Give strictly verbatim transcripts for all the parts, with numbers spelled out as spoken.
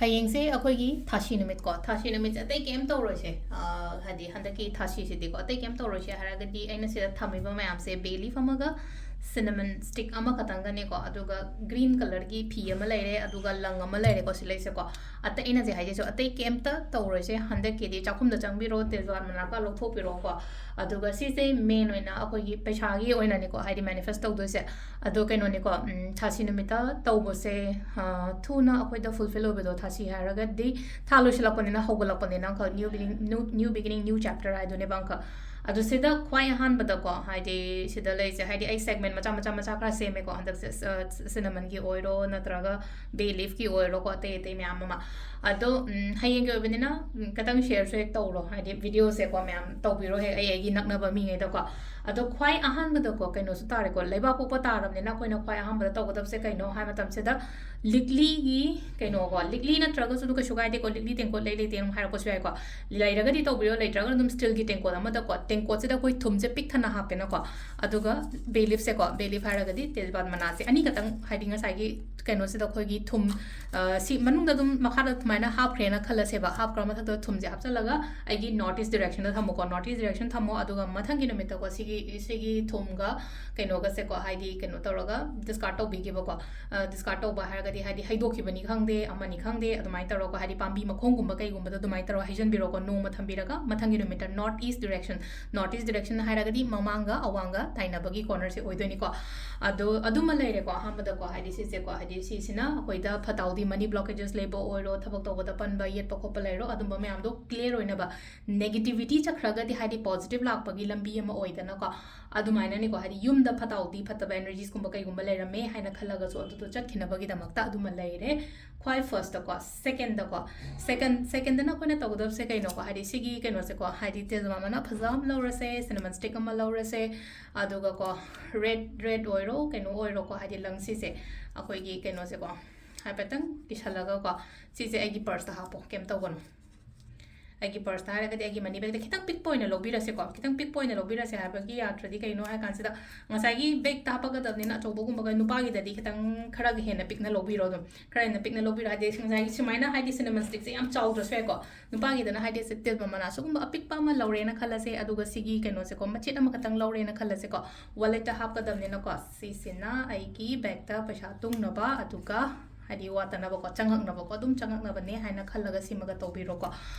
ꯍꯌꯦꯡꯁꯦ ꯑꯩꯈꯣꯏꯒꯤ ꯊꯥꯁꯤ ꯅꯨꯃꯤꯠꯀꯣ꯫ ꯊꯥꯁꯤ ꯅꯨꯃꯤꯠꯁꯦ ꯑꯇꯩ ꯀꯩꯝ ꯇꯧꯔꯣꯏꯁꯦ, ꯑ, ꯍꯥꯏꯗꯤ ꯍꯟꯗꯛꯀꯤ ꯊꯥꯁꯤꯁꯤꯗꯤꯀꯣ, ꯑꯇꯩ ꯀꯩꯝ ꯇꯧꯔꯣꯏꯁꯦ ꯍꯥꯏꯔꯒꯗꯤ ꯑꯩꯅ ꯁꯤꯗ ꯊꯝꯃꯤꯕ ꯃꯌꯥꯝꯁꯦ, bay leaf ꯑꯃꯒ cinnamon stick ꯑꯃꯈꯛꯇꯪꯒꯅꯦꯀꯣ, ꯑꯗꯨꯒ green colourꯒꯤ ꯐꯤ ꯑꯃ ꯂꯩꯔꯦ, ꯑꯗꯨꯒ ꯂꯪ ꯑꯃ ꯂꯩꯔꯦꯀꯣ, ꯁꯤ ꯂꯩꯁꯦꯀꯣ꯫ ꯑꯇꯩ ꯑꯩꯅ ꯍꯧꯖꯤꯛ ꯍꯥꯏꯖꯩꯁꯦ ꯑꯇꯩ ꯀꯩꯝꯇ ꯇꯧꯔꯣꯏꯁꯦ ꯍꯟꯗꯛꯀꯤꯗꯤ꯫ ꯆꯥꯛꯈꯨꯝꯗ ꯆꯪꯕꯤꯔꯣ, ꯇꯦꯖꯋꯥꯟ ꯃꯅꯥꯀ ꯂꯧꯊꯣꯛꯄꯤꯔꯣꯀꯣ꯫ ꯑꯗꯨꯒ ꯁꯤꯁꯦ main ꯑꯣꯏꯅ ꯑꯩꯈꯣꯏꯒꯤ ꯄꯩꯁꯥꯒꯤ ꯑꯣꯏꯅꯅꯦꯀꯣ, ꯍꯥꯏꯗꯤ manifest ꯇꯧꯗꯣꯏꯁꯦ꯫ ꯑꯗꯣ ꯀꯩꯅꯣꯅꯤꯀꯣ, ꯎꯝ, ꯊꯥꯁꯤ ꯅꯨꯃꯤꯠꯇ ꯇꯧꯕꯁꯦ, ꯑ, ꯊꯨꯅ ꯑꯩꯈꯣꯏꯗ fulfil ꯑꯣꯏꯕꯗꯣ, ꯊꯥꯁꯤ ꯍꯥꯏꯔꯒꯗꯤ ꯊꯥ ꯂꯣꯏꯁꯤꯜꯂꯛꯄꯅꯤꯅ, ꯍꯧꯒꯠꯂꯛꯄꯅꯤꯅ ꯑꯪꯀꯜ, new beginning, new, new beginning, new chapter ꯍꯥꯏꯗꯨꯅꯦꯕ ꯑꯪꯀꯜ꯫ ꯑꯗꯣ ꯁꯤꯗ ꯈ꯭ꯋꯥꯏ ꯑꯍꯥꯟꯕꯗꯀꯣ, ꯍꯥꯏꯗꯤ ꯁꯤꯗ ꯂꯩꯁꯦ, ꯍꯥꯏꯗꯤ ꯑꯩ segment ꯃꯆꯥ ꯃꯆꯥ ꯃꯆꯥ ꯈꯔ ꯁꯦꯝꯃꯦꯀꯣ ꯍꯟꯗꯛꯁꯦ, ꯑ, cinnamonꯒꯤ ꯑꯣꯏꯔꯣ ꯅꯠꯇ꯭ꯔꯒ bay leafꯀꯤ ꯑꯣꯏꯔꯣꯀꯣ, ꯑꯇꯩ ꯑꯇꯩ ꯃꯌꯥꯝ ꯑꯃ꯫ ꯑꯗꯣ, ꯎꯝ, ꯍꯌꯦꯡꯒꯤ ꯑꯣꯏꯕꯅꯤꯅ, ꯎꯝ, ꯈꯤꯇꯪ shareꯁꯨ ꯍꯦꯛ ꯇꯧꯔꯣ, ꯍꯥꯏꯗꯤ videoꯁꯦꯀꯣ ꯃꯌꯥꯝ ꯇꯧꯕꯤꯔꯣ ꯍꯦꯛ, ꯑꯩ ꯑꯩꯒꯤ ꯅꯛꯅꯕ ꯃꯤꯉꯩꯗꯀꯣ꯫ ꯑꯗꯣ ꯈ꯭ꯋꯥꯏ ꯑꯍꯥꯟꯕꯗꯀꯣ ꯀꯩꯅꯣꯁꯨ ꯇꯥꯔꯦꯀꯣ, ꯂꯩꯕꯥꯛꯄꯣꯛꯄ ꯇꯥꯔꯕꯅꯤꯅ ꯑꯩꯈꯣꯏꯅ ꯈ꯭ꯋꯥꯏ ꯑꯍꯥꯟꯕꯗ ꯇꯧꯒꯗꯕꯁꯦ ꯀꯩꯅꯣ ꯍꯥꯏ ꯃꯇꯝꯁꯤꯗ ꯂꯤꯛꯂꯤꯒꯤ ꯀꯩꯅꯣꯀꯣ, ꯂꯤꯛꯂꯤ ꯅꯠꯇ꯭ꯔꯒꯁꯨ ꯑꯗꯨ ꯀꯩꯁꯨ ꯀꯥꯏꯗꯦꯀꯣ, ꯂꯤꯛꯂꯤ ꯇꯦꯡꯀꯣꯠ ꯂꯩ ꯂꯩꯇꯦ ꯑꯗꯨꯝ ꯍꯥꯏꯔꯛꯄꯁꯨ ꯌꯥꯏꯀꯣ꯫ ꯂꯩꯔꯒꯗꯤ ꯇꯧꯕꯤꯔꯣ, ꯂꯩꯇ꯭ꯔꯒꯅ ꯑꯗꯨꯝ steelꯒꯤ ꯇꯦꯡꯀꯣꯠ ꯑꯃꯗꯀꯣ, ꯇꯦꯡꯀꯣꯠꯁꯤꯗ ꯑꯩꯈꯣꯏ ꯊꯨꯝꯁꯦ ꯄꯤꯛ ꯊꯟꯅ ꯍꯥꯞꯄꯦꯅꯀꯣ꯫ ꯑꯗꯨꯒ bay leafꯁꯦꯀꯣ, bay leaf ꯍꯥꯏꯔꯒꯗꯤ ꯇꯦꯖꯄꯥꯠ ꯃꯅꯥꯁꯦ ꯑꯅꯤꯈꯛꯇꯪ, ꯍꯥꯏꯗꯤ ꯉꯁꯥꯏꯒꯤ ꯀꯩꯅꯣꯁꯤꯗ ꯑꯩꯈꯣꯏꯒꯤ ꯊꯨꯝ, ꯑ, ꯁꯤ ꯃꯅꯨꯡꯗ ꯑꯗꯨꯝ ꯃꯈꯥꯗ ꯑꯗꯨꯃꯥꯏꯅ ꯍꯥꯞꯈ꯭ꯔꯦꯅ ꯈꯜꯂꯁꯦꯕ, ꯍꯥꯞꯈ꯭ꯔ ꯃꯊꯛꯇ ꯊꯨꯝꯁꯦ ꯍꯥꯞꯆꯜꯂꯒ ꯑꯩꯒꯤ north east directionꯗ ꯊꯝꯃꯣꯀꯣ, north east direction ꯊꯝꯃꯣ꯫ ꯑꯗꯨꯒ ꯃꯊꯪꯒꯤ ꯅꯨꯃꯤꯠꯇꯀꯣ ꯁꯤꯒꯤ, ꯁꯤꯒꯤ ꯊꯨꯝꯒ ꯀꯩꯅꯣꯒꯁꯦꯀꯣ, ꯍꯥꯏꯗꯤ ꯀꯩꯅꯣ ꯇꯧꯔꯒ discard ꯇꯧꯕꯤꯈꯤꯕꯀꯣ꯫ ꯑ, discard ꯇꯧꯕ ꯍꯥꯏꯔꯒꯗꯤ ꯍꯥꯏꯗꯤ ꯍꯩꯗꯣꯛꯈꯤꯕꯅꯤ ꯈꯪꯗꯦ, ꯑꯃꯅꯤ ꯈꯪꯗꯦ, ꯑꯗꯨꯃꯥꯏꯅ ꯇꯧꯔꯒ ꯍꯥꯏꯗꯤ ꯄꯥꯝꯕꯤ ꯃꯈꯣꯡꯒꯨꯝꯕ ꯀꯩꯒꯨꯝꯕꯗ ꯑꯗꯨꯃꯥꯏꯅ ꯇꯧꯔꯒ ꯍꯩꯖꯤꯟꯕꯤꯔꯣꯀꯣ꯫ ꯅꯣꯡꯃ ꯊꯝꯕꯤꯔꯒ ꯃꯊꯪꯒꯤ ꯅꯨꯃꯤꯠꯇ north east direction, north east direction ꯍꯥꯏꯔꯒꯗꯤ ꯃꯃꯥꯡꯒ ꯑꯋꯥꯡꯒ ꯇꯥꯏꯅꯕꯒꯤ cornerꯁꯦ ꯑꯣꯏꯗꯣꯏꯅꯤꯀꯣ꯫ ꯑꯗꯣ ꯑꯗꯨꯃ ꯂꯩꯔꯦꯀꯣ ꯑꯍꯥꯟꯕꯗꯀꯣ, ꯍꯥꯏꯗꯤ ꯁꯤꯁꯦꯀꯣ, ꯍꯥꯏꯗꯤ ꯁꯤꯁꯤꯅ ꯑꯩꯈꯣꯏꯗ ꯐꯠꯇ ꯍꯥꯎꯗꯤ, money blockages ꯂꯩꯕ ꯑꯣꯏꯔꯣ, ꯊꯕꯛ ꯇꯧꯕꯗ ꯄꯟꯕ, ꯌꯦꯠꯄ ꯈꯣꯠꯄ ꯂꯩꯔꯣ, ꯑꯗꯨꯝꯕ ꯃꯌꯥꯝꯗꯣ clear ꯑꯣꯏꯅꯕ, negativity ꯆꯠꯈ꯭ꯔꯒꯗꯤ ꯍꯥꯏꯗꯤ positive ꯂꯥꯛꯄꯒꯤ ꯂꯝꯕꯤ ꯑꯃ ꯑꯣꯏꯗꯅꯀꯣ꯫ ꯑꯗꯨꯃꯥꯏꯅꯅꯦꯀꯣ, ꯍꯥꯏꯗꯤ ꯌꯨꯝꯗ ꯐꯠꯇ ꯍꯥꯎꯗꯤ, ꯐꯠꯇꯕ energiesꯀꯨꯝꯕ ꯀꯩꯒꯨꯝꯕ ꯂꯩꯔꯝꯃꯦ ꯍꯥꯏꯅ ꯈꯜꯂꯒꯁꯨ ꯑꯗꯨꯗꯣ ꯆꯠꯈꯤꯅꯕꯒꯤꯗꯃꯛꯇ ꯑꯗꯨꯃ ꯂꯩꯔꯦ꯫ ꯈ꯭ꯋꯥꯏ firstꯇꯀꯣ, secondꯗꯀꯣ, second, secondꯗꯅ ꯑꯩꯈꯣꯏꯅ ꯇꯧꯒꯗꯕꯁꯦ ꯀꯩꯅꯣꯀꯣ, ꯍꯥꯏꯗꯤ ꯁꯤꯒꯤ ꯀꯩꯅꯣꯁꯦꯀꯣ, ꯍꯥꯏꯗꯤ ꯇꯦꯖꯋꯥ ꯃꯅꯥ ꯐꯖꯕ ꯑꯃ ꯂꯧꯔꯁꯦ, cinnamon stick ꯑꯃ ꯂꯧꯔꯁꯦ, ꯑꯗꯨꯒꯀꯣ red, red ꯑꯣꯏꯔꯣ ꯀꯩꯅꯣ ꯑꯣꯏꯔꯣꯀꯣ, ꯍꯥꯏꯗꯤ ꯂꯪꯁꯤꯁꯦ ꯑꯩꯈꯣꯏꯒꯤ ꯀꯩꯅꯣꯁꯦꯀꯣ ꯍꯥꯏꯐꯦꯠꯇꯪ ꯀꯤꯁꯜꯂꯒꯀꯣ, ꯁꯤꯁꯦ ꯑꯩꯒꯤ purseꯇ ꯍꯥꯞꯄꯣ, ꯀꯩꯝ ꯇꯧꯒꯅꯨ꯫ ꯑꯩꯒꯤ ꯄꯔꯁꯇ ꯍꯥꯏꯔꯒꯗꯤ ꯑꯩꯒꯤ ꯃꯅꯤ ꯕꯦꯒꯇ ꯈꯤꯇꯪ ꯄꯤꯛꯄ ꯑꯣꯏꯅ ꯂꯧꯕꯤꯔꯁꯦꯀꯣ꯫ ꯈꯤꯇꯪ ꯄꯤꯛꯄ ꯑꯣꯏꯅ ꯂꯧꯕꯤꯔꯁꯦ ꯍꯥꯏꯕꯒꯤ ꯑꯔꯊꯗꯤ ꯀꯩꯅꯣ ꯍꯥꯏ ꯀꯥꯟꯁꯤꯗ, ꯉꯁꯥꯏꯒꯤ ꯕꯦꯒꯇ ꯍꯥꯞꯄꯛꯀꯗꯕꯅꯤꯅ ꯑꯆꯧꯕꯒꯨꯝꯕꯒ, ꯅꯨꯄꯥꯒꯤꯗꯗꯤ ꯈꯤꯇꯪ ꯈꯔꯒ ꯍꯦꯟꯅ ꯄꯤꯛꯅ ꯂꯧꯕꯤꯔꯣ꯫ ꯑꯗꯨꯝ ꯈꯔ ꯍꯦꯟꯅ ꯄꯤꯛꯅ ꯂꯧꯕꯤꯔꯣ, ꯍꯥꯏꯗꯤ ꯉꯁꯥꯏꯒꯤ ꯁꯨꯃꯥꯏꯅ, ꯍꯥꯏꯗꯤ ꯁꯤꯅꯃꯟ ꯁ꯭ꯇꯤꯛꯁꯦ ꯌꯥꯝ ꯆꯥꯎꯗ꯭ꯔꯁꯨ ꯌꯥꯏꯀꯣ꯫ ꯅꯨꯄꯥꯒꯤꯗꯅ ꯍꯥꯏꯗꯤ ꯁꯤ ꯇꯦꯜꯕ ꯃꯅꯥ ꯁꯤꯒꯨꯝꯕ ꯑꯄꯤꯛꯄ ꯑꯃ ꯂꯧꯔꯦꯅ ꯈꯜꯂꯁꯦ, ꯑꯗꯨꯒ ꯁꯤꯒꯤ ꯀꯩꯅꯣꯁꯦꯀꯣ, ꯃꯆꯦꯠ ꯑꯃꯈꯛꯇꯪ ꯂꯧꯔꯦꯅ ꯈꯜꯂꯁꯦꯀꯣ, ꯋꯥꯂꯦꯠꯇ ꯍꯥꯞꯀꯗꯕꯅꯤꯅꯀꯣ꯫ ꯁꯤꯁꯤꯅ ꯑꯩꯒꯤ ꯕꯦꯒꯇ ꯄꯩꯁꯥ ꯇꯨꯡꯅꯕ, ꯑꯗꯨꯒ ꯍꯥꯏꯗꯤ ꯋꯥꯠꯇꯅꯕꯀꯣ, ꯆꯪꯉꯛꯅꯕꯀꯣ, ꯑꯗꯨꯝ ꯆꯪꯉꯛꯅꯕꯅꯦ ꯍꯥꯏꯅ ꯈꯜꯂꯒ ꯁꯤꯃꯒ ꯇꯧꯕꯤꯔꯣꯀꯣ꯫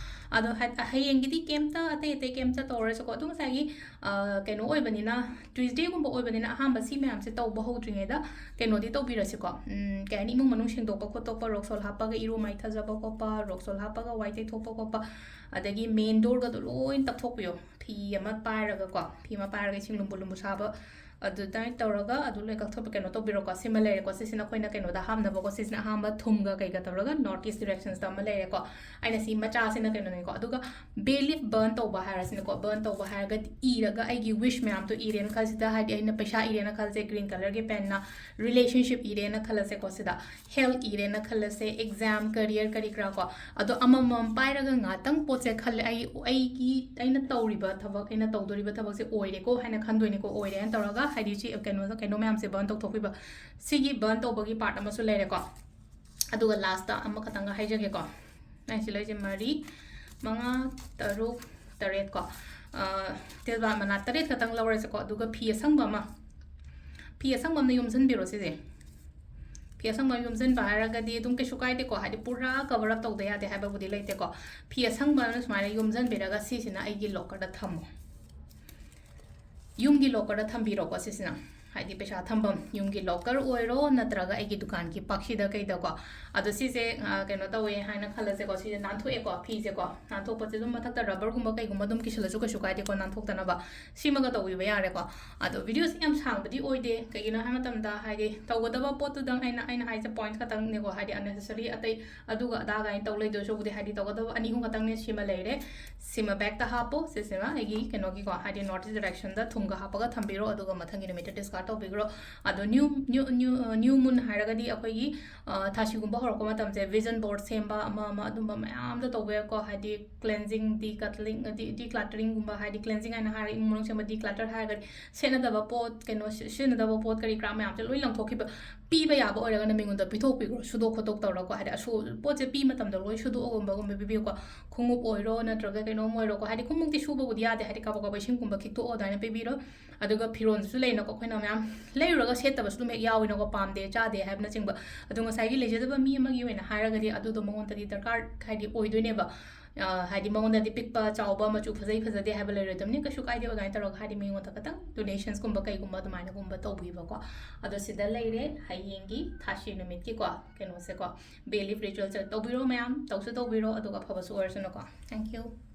ꯑꯗꯣ ꯍꯥꯏ-, ꯍꯌꯦꯡꯒꯤꯗꯤ ꯀꯩꯝꯇ, ꯑꯇꯩ ꯑꯇꯩ ꯀꯩꯝꯇ ꯇꯧꯔꯁꯨꯀꯣ, ꯑꯗꯨꯝ ꯉꯁꯥꯏꯒꯤ, ꯑ, ꯀꯩꯅꯣ ꯑꯣꯏꯕꯅꯤꯅ, ꯇ꯭ꯌꯨꯁꯗꯦꯒꯨꯝꯕ ꯑꯣꯏꯕꯅꯤꯅ ꯑꯍꯥꯟꯕ ꯁꯤ ꯃꯌꯥꯝꯁꯦ ꯇꯧꯕ ꯍꯧꯗ꯭ꯔꯤꯉꯩꯗ ꯀꯩꯅꯣꯗꯤ ꯇꯧꯕꯤꯔꯁꯤꯀꯣ꯫ ꯎꯝ, ꯀꯩ ꯍꯥꯏꯅꯤ, ꯏꯃꯨꯡ ꯃꯅꯨꯡ ꯁꯦꯡꯗꯣꯛꯄ ꯈꯣꯠꯇꯣꯛꯄ, ꯔꯣꯛꯁꯣꯜ ꯍꯥꯞꯄꯒ ꯏꯔꯨ ꯃꯥꯏꯊꯖꯕ ꯈꯣꯠꯄ, ꯔꯣꯛꯁꯣꯜ ꯍꯥꯞꯄꯒ ꯋꯥꯏ ꯇꯩꯊꯣꯛꯄ ꯈꯣꯠꯄ, ꯑꯗꯒꯤ ꯃꯦꯟ ꯗꯣꯔꯒꯗꯣ ꯂꯣꯏ ꯇꯞꯊꯣꯛꯄꯤꯌꯣ꯫ ꯐꯤ ꯑꯃ ꯄꯥꯏꯔꯒꯀꯣ, ꯐꯤ ꯑꯃ ꯄꯥꯏꯔꯒ ꯏꯁꯤꯡ ꯂꯨꯝꯕꯨ ꯂꯨꯝꯕꯨ ꯁꯥꯕ, ꯑꯗꯨꯃꯥꯏꯅ ꯇꯧꯔꯒ ꯑꯗꯨ ꯂꯣꯏ ꯀꯛꯊꯣꯛꯄ, ꯀꯩꯅꯣ ꯇꯧꯕꯤꯔꯣꯀꯣ꯫ ꯁꯤꯃ ꯂꯩꯔꯦꯀꯣ, ꯁꯤꯁꯤꯅ ꯑꯩꯈꯣꯏꯅ ꯀꯩꯅꯣꯗ ꯍꯥꯞꯅꯕꯀꯣ꯫ ꯁꯤꯁꯤꯅ ꯑꯍꯥꯟꯕ ꯊꯨꯝꯒ ꯀꯩꯒ ꯇꯧꯔꯒ North East Directionsꯇ ꯑꯃ ꯂꯩꯔꯦꯀꯣ꯫ ꯑꯩꯅ ꯁꯤ ꯃꯆꯥꯁꯤꯅ ꯀꯩꯅꯣꯅꯤꯀꯣ꯫ ꯑꯗꯨꯒ ꯕꯦ ꯂꯤꯐ ꯕꯔꯟ ꯇꯧꯕ ꯍꯥꯏꯔꯁꯤꯅꯀꯣ, ꯕꯔꯟ ꯇꯧꯕ ꯍꯥꯏꯔꯒꯗꯤ ꯏꯔꯒ ꯑꯩꯒꯤ ꯋꯤꯁ ꯃꯌꯥꯝꯗꯣ ꯏꯔꯦꯅ ꯈꯜꯂꯁꯤꯗ, ꯍꯥꯏꯗꯤ ꯑꯩꯅ ꯄꯩꯁꯥ ꯏꯔꯦꯅ ꯈꯜꯂꯁꯦ, ꯒ꯭ꯔꯤꯟ ꯀꯂꯔꯒꯤ ꯄꯦꯟꯅ ꯔꯤꯂꯦꯁꯟꯁꯤꯞ ꯏꯔꯦꯅ ꯈꯜꯂꯁꯦꯀꯣ꯫ ꯁꯤꯗ ꯍꯦꯜꯊ ꯏꯔꯦꯅ ꯈꯜꯂꯁꯦ, ꯑꯦꯛꯖꯥꯝ, ꯀꯔꯤꯌꯔ, ꯀꯔꯤ ꯀꯔꯥ ꯀꯣ꯫ ꯑꯗꯣ ꯑꯃꯃꯝ ꯄꯥꯏꯔꯒ ꯉꯥꯛꯇꯪ ꯄꯣꯠꯁꯦ ꯈꯜꯂꯦ, ꯑꯩ, ꯑꯩꯒꯤ, ꯑꯩꯅ ꯇꯧꯔꯤꯕ ꯊꯕꯛ, ꯑꯩꯅ ꯇꯧꯗꯣꯔꯤꯕ ꯊꯕꯛꯁꯦ ꯑꯣꯏꯔꯦꯀꯣ ꯍꯥꯏꯅ ꯈꯟꯗꯣꯏꯅꯤꯀꯣ꯫ ꯑꯣꯏꯔꯦꯅ ꯇꯧꯔꯒ, ꯍꯥꯏꯗꯤ ꯁꯤ ꯀꯩꯅꯣꯗ, ꯀꯩꯅꯣ ꯃꯌꯥꯝꯁꯦ ꯕꯔꯟ ꯇꯧꯊꯣꯛꯄꯤꯕ꯫ ꯁꯤꯒꯤ ꯕꯔꯟ ꯇꯧꯕꯒꯤ ꯄꯥꯔꯠ ꯑꯃꯁꯨ ꯂꯩꯔꯦꯀꯣ꯫ ꯑꯗꯨꯒ ꯂꯥꯁꯇ ꯑꯃꯈꯛꯇꯪꯒ ꯍꯥꯏꯖꯒꯦꯀꯣ꯫ ꯑꯩ ꯁꯤ ꯂꯩꯁꯦ ꯃꯔꯤ, ꯃꯉꯥ, ꯇꯔꯨꯛ, ꯇꯔꯦꯠ ꯀꯣ꯫ ꯑ, ꯇꯦꯜꯕꯥ ꯃꯅꯥ ꯇꯔꯦꯠ ꯈꯛꯇꯪ ꯂꯧꯔꯁꯦꯀꯣ꯫ ꯑꯗꯨꯒ ꯐꯤ ꯑꯁꯪꯕ ꯑꯃ, ꯐꯤ ꯑꯁꯪꯕ ꯑꯃꯅ ꯌꯣꯝꯁꯤꯟꯕꯤꯔꯣ ꯁꯤꯁꯦ꯫ ꯐꯤ ꯑꯁꯪꯕ ꯑꯃ ꯌꯣꯝꯁꯤꯟꯕ ꯍꯥꯏꯔꯒꯗꯤ ꯑꯗꯨꯝ ꯀꯩꯁꯨ ꯀꯥꯏꯗꯦꯀꯣ, ꯍꯥꯏꯗꯤ ꯄꯨꯔꯥ ꯀꯕꯔ ꯑꯞ ꯇꯧꯗ ꯌꯥꯗꯦ ꯍꯥꯏꯕꯕꯨꯗꯤ ꯂꯩꯇꯦꯀꯣ꯫ ꯐꯤ ꯑꯁꯪꯕ ꯑꯃꯅ ꯁꯨꯃꯥꯏꯅ ꯌꯣꯝꯁꯤꯟꯕꯤꯔꯒ ꯁꯤꯁꯤꯅ ꯑꯩꯒꯤ ꯂꯣꯀꯔꯗ ꯊꯝꯃꯣ꯫ ꯌꯨꯝꯒꯤ ꯂꯣꯀꯔꯗ ꯊꯝꯕꯤꯔꯣꯀꯣ ꯁꯤꯁꯤꯅ꯫ ꯍꯥꯏꯗꯤ ꯄꯩꯁꯥ ꯊꯝꯐꯝ, ꯌꯨꯝꯒꯤ ꯂꯣꯀꯔ ꯑꯣꯏꯔꯣ, ꯅꯠꯇ꯭ꯔꯒ ꯑꯩꯒꯤ ꯗꯨꯀꯥꯟꯒꯤ ꯄꯥꯛꯁꯤꯗ ꯀꯩꯗꯀꯣ꯫ ꯑꯗꯣ ꯁꯤꯁꯦ, ꯑ, ꯀꯩꯅꯣ ꯇꯧꯋꯦ ꯍꯥꯏꯅ ꯈꯜꯂꯁꯦꯀꯣ, ꯁꯤꯁꯦ ꯅꯥꯟꯊꯣꯛꯑꯦꯀꯣ, ꯐꯤꯁꯦꯀꯣ꯫ ꯅꯥꯟꯊꯣꯛꯄꯁꯦ ꯑꯗꯨꯝ ꯃꯊꯛꯇ ꯔꯕꯔꯒꯨꯝꯕ ꯀꯩꯒꯨꯝꯕ ꯑꯗꯨꯝ ꯀꯤꯁꯜꯂꯁꯨ ꯀꯩꯁꯨ ꯀꯥꯏꯗꯦꯀꯣ, ꯅꯥꯟꯊꯣꯛꯇꯅꯕ꯫ ꯁꯤꯃꯒ ꯇꯧꯕꯤꯕ ꯌꯥꯔꯦꯀꯣ꯫ ꯑꯗꯣ ꯚꯤꯗꯤꯑꯣꯁꯦ ꯌꯥꯝ ꯁꯥꯡꯕꯗꯤ ꯑꯣꯏꯗꯦ, ꯀꯩꯒꯤꯅꯣ ꯍꯥꯏꯕ ꯃꯇꯝꯗ, ꯍꯥꯏꯗꯤ ꯇꯧꯒꯗꯕ ꯄꯣꯠꯇꯨꯗꯪ ꯑꯩꯅ, ꯑꯩꯅ ꯍꯥꯏꯁꯦ ꯄꯣꯏꯟꯠꯁ ꯈꯛꯇꯪꯅꯦꯀꯣ, ꯍꯥꯏꯗꯤ unnecessary ꯑꯇꯩ ꯑꯗꯨꯒ ꯑꯗꯥꯒ ꯑꯩꯅ ꯇꯧ ꯂꯩꯗꯣꯏ ꯁꯔꯨꯛꯄꯨꯗꯤ, ꯍꯥꯏꯗꯤ ꯇꯧꯒꯗꯕ ꯑꯅꯤ ꯑꯍꯨꯝ ꯈꯛꯇꯪꯅꯦ꯫ ꯁꯤꯃ ꯂꯩꯔꯦ, ꯁꯤꯃ ꯕꯦꯛꯇ ꯍꯥꯞꯄꯣ, ꯁꯤꯁꯤꯃ ꯑꯩꯒꯤ ꯀꯩꯅꯣꯒꯤꯀꯣ, ꯍꯥꯏꯗꯤ North East Directionꯗ ꯊꯨꯝꯒ ꯍꯥꯞꯄꯒ ꯊꯝꯕꯤꯔꯣ, ꯑꯗꯨꯒ ꯃꯊꯪꯒꯤ ꯅꯨꯃꯤꯠꯇ ꯗꯤꯁꯀꯥꯔꯠ ꯇꯧꯕꯤꯈ꯭ꯔꯣ꯫ ꯑꯗꯣ new new new new moon ꯍꯥꯏꯔꯒꯗꯤ ꯑꯩꯈꯣꯏꯒꯤ ꯊꯥꯁꯤꯒꯨꯝꯕ ꯍꯧꯔꯛꯄ ꯃꯇꯝꯁꯦ vision board ꯁꯦꯝꯕ, ꯑꯃ ꯑꯃ ꯑꯗꯨꯝꯕ ꯃꯌꯥꯝꯗ ꯇꯧꯕ ꯌꯥꯏꯀꯣ꯫ ꯍꯥꯏꯗꯤ cleansing, decluttering, decluttering ꯒꯨꯝꯕ, ꯍꯥꯏꯗꯤ cleansing ꯍꯥꯏꯅ ꯍꯥꯏꯔꯒ ꯏꯃꯨꯡ ꯃꯅꯨꯡ ꯁꯦꯝꯕ, declutter ꯍꯥꯏꯔꯒꯗꯤ ꯁꯦꯠꯅꯗꯕ ꯄꯣꯠ, ꯀꯩꯅꯣ ꯁꯤ- ꯁꯤꯖꯤꯟꯅꯗꯕ ꯄꯣꯠ ꯀꯔꯤ ꯀꯔꯥ ꯃꯌꯥꯝꯁꯦ ꯂꯣꯏ ꯂꯪꯊꯣꯛꯈꯤꯕ꯫ ꯄꯤꯕ ꯌꯥꯕ ꯑꯣꯏꯔꯒꯅ ꯃꯤꯉꯣꯟꯗ ꯄꯤꯊꯣꯛꯄꯤꯈ꯭ꯔꯣ, ꯁꯨꯗꯣꯛ ꯈꯣꯠꯇꯣꯛ ꯇꯧꯔꯒꯀꯣ꯫ ꯍꯥꯏꯗꯤ ꯑꯁꯨ ꯄꯣꯠꯁꯦ ꯄꯤ ꯃꯇꯝꯗ ꯂꯣꯏ ꯁꯨꯗꯣꯛꯑꯒꯨꯝꯕꯒꯨꯝꯕ ꯄꯤꯕꯤꯌꯨꯀꯣ꯫ ꯈꯣꯡꯎꯞ ꯑꯣꯏꯔꯣ ꯅꯠꯇ꯭ꯔꯒ ꯀꯩꯅꯣꯝ ꯑꯣꯏꯔꯣꯀꯣ꯫ ꯍꯥꯏꯗꯤ ꯈꯣꯡꯎꯞꯇꯤ ꯁꯨꯕꯕꯨꯗꯤ ꯌꯥꯗꯦ, ꯍꯥꯏꯗꯤ ꯀꯥꯕꯛ ꯀꯥꯕꯛ ꯏꯁꯤꯡꯒꯨꯝꯕ ꯈꯤꯛꯇꯣꯛꯑꯣ ꯑꯗꯨꯃꯥꯏꯅ ꯄꯤꯕꯤꯔꯣ꯫ ꯑꯗꯨꯒ ꯐꯤꯔꯣꯜꯁꯨ ꯂꯩꯅꯀꯣ, ꯑꯩꯈꯣꯏꯅ ꯃꯌꯥꯝ ꯂꯩꯔꯨꯔꯒ ꯁꯦꯠꯇꯕꯁꯨ ꯑꯗꯨꯝ ꯍꯦꯛ ꯌꯥꯎꯋꯤꯅꯀꯣ, ꯄꯥꯝꯗꯦ ꯆꯥꯗꯦ ꯍꯥꯏꯕꯅꯆꯤꯡꯕ꯫ ꯑꯗꯣ ꯉꯁꯥꯏꯒꯤ ꯂꯩꯖꯗꯕ ꯃꯤ ꯑꯃꯒꯤ ꯑꯣꯏꯅ ꯍꯥꯏꯔꯒꯗꯤ ꯑꯗꯨꯗꯣ ꯃꯉꯣꯟꯗꯗꯤ ꯗꯔꯀꯥꯔ ꯍꯥꯏꯗꯤ ꯑꯣꯏꯗꯣꯏꯅꯦꯕ꯫ ꯍꯥꯏꯗꯤ ꯃꯉꯣꯟꯗꯗꯤ ꯄꯤꯛꯄ ꯆꯥꯎꯕ, ꯃꯆꯨ ꯐꯖꯩ ꯐꯖꯗꯦ ꯍꯥꯏꯕ ꯂꯩꯔꯣꯏꯗꯕꯅꯤ꯫ ꯀꯩꯁꯨ ꯀꯥꯏꯗꯦ ꯑꯗꯨꯃꯥꯏꯅ ꯇꯧꯔꯒ ꯍꯥꯏꯗꯤ ꯃꯤꯉꯣꯟꯗ ꯈꯇꯪ ꯗꯣꯅꯦꯁꯟꯁꯀꯨꯝꯕ ꯀꯩꯒꯨꯝꯕ ꯑꯗꯨꯃꯥꯏꯅꯒꯨꯝꯕ ꯇꯧꯕꯤꯕꯀꯣ꯫ ꯑꯗꯣ ꯁꯤꯗ ꯂꯩꯔꯦ ꯍꯌꯦꯡꯒꯤ ꯊꯥꯁꯤ ꯅꯨꯃꯤꯠꯀꯤꯀꯣ ꯀꯩꯅꯣꯁꯦꯀꯣ, ꯕꯦ ꯂꯤꯐ ꯔꯤꯆꯨꯋꯦꯜꯁꯦ ꯇꯧꯕꯤꯔꯣ ꯃꯌꯥꯝ, ꯇꯧꯁꯨ ꯇꯧꯕꯤꯔꯣ, ꯑꯗꯨꯒ ꯑꯐꯕꯁꯨ ꯑꯣꯏꯔꯁꯅꯨꯀꯣ꯫ Thank you.